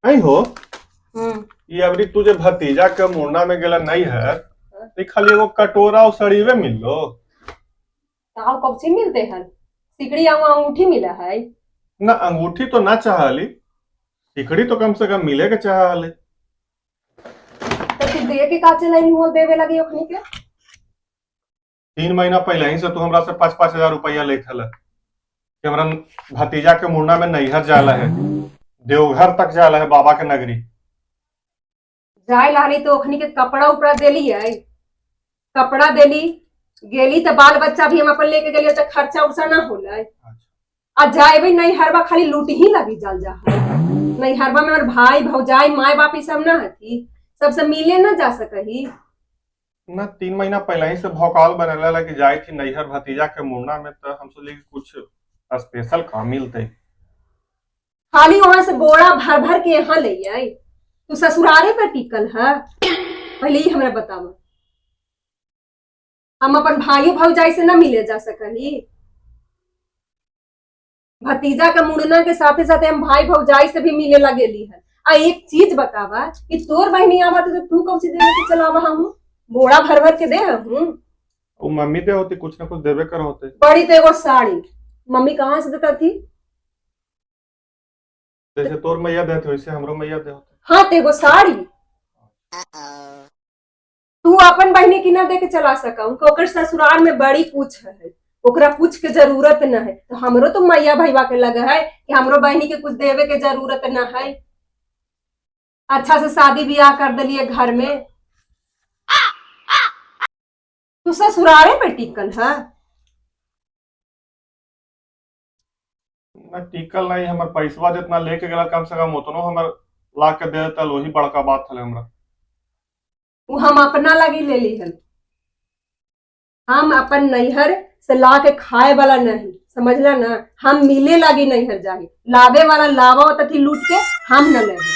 नहीं हो। ये अबरी तू जे भतीजा के मुंडा में गेला नहीं है तो खाली एगो कटोरा और सड़ीवे मिललो। ताव कब से मिलते हन? सिकड़ी आउ अंगूठी मिला है। ना अंगूठी तो ना चाहली, सिकड़ी तो कम से कम मिले के चाहली। तो तू दे के का चलाई हो देवे लगी ओखनी के? 3 महीना पहले ही से तू हमरा से 5-5 हजार रुपया लेत हल कि हमरा भतीजा के मुंडा में नैहर जाला है, देवघर तक जाला है, बाबा के नगरी जाए लाली तो ओखनी के कपड़ा उपड़ा देली है, कपड़ा देली गेली तो बाल बच्चा भी हम अपन लेके गेली तो खर्चा उर्चा ना होला। आ जाए नैहरवा खाली लूट ही लगी जाल जा। नैहरवा में और भाई भौजाई माए बाप ई सब ना हथी, सबसे मिले ना जा सकही ना। 3 महीना पहले ही से भौकाल बनला ला कि जाए थी नैहर भतीजा के मुंडा में, तो हम सोचली कि कुछ स्पेशल काम मिलते। खाली वहां से बोरा भर भर के यहाँ ले आई। तू ससुरारे पर टिकल है? पहले ही हमरा बतावा, हम अपन भाइयों भौजाई से ना मिले जा सकही? भतीजा के मुड़ना के साथे साथे हम भाई भौजाई से भी मिले लगेली है। आ एक चीज बतावा कि तोर बहनी आवा तो तू कौन सी देवे के चलावा? हम बोरा भर भर के दे हूँ। वो मम्मी दे होती, कुछ ना कुछ देवे कर होते। बड़ी तो एगो साड़ी मम्मी कहाँ से देता थी? जैसे तोर मैया देते वैसे हमरो मैया दे होते। हाँ तो एगो साड़ी तू अपन बहनी की ना दे के चला सका? ओकर ससुराल में बड़ी कुछ है, ओकरा कुछ के जरूरत न है। तो हमरो तो मैया भैया के लगे है कि हमरो बहनी के कुछ देवे के जरूरत न है। अच्छा से शादी ब्याह कर दिलिए घर में, तू ससुराले पे टिकल है? ना टिकल नहीं, हमर पैसवा जितना लेके गेला कम से कम उतनो हमर ला के दे देता, वही बड़का बात हले हमरा। वो हम अपना लगी ले ली हन, हम अपन नैहर से ला के खाए वाला नहीं, समझला ना। हम मिले लगी नैहर जाही, लावे वाला लावा तथी लूट के हम न लेबे।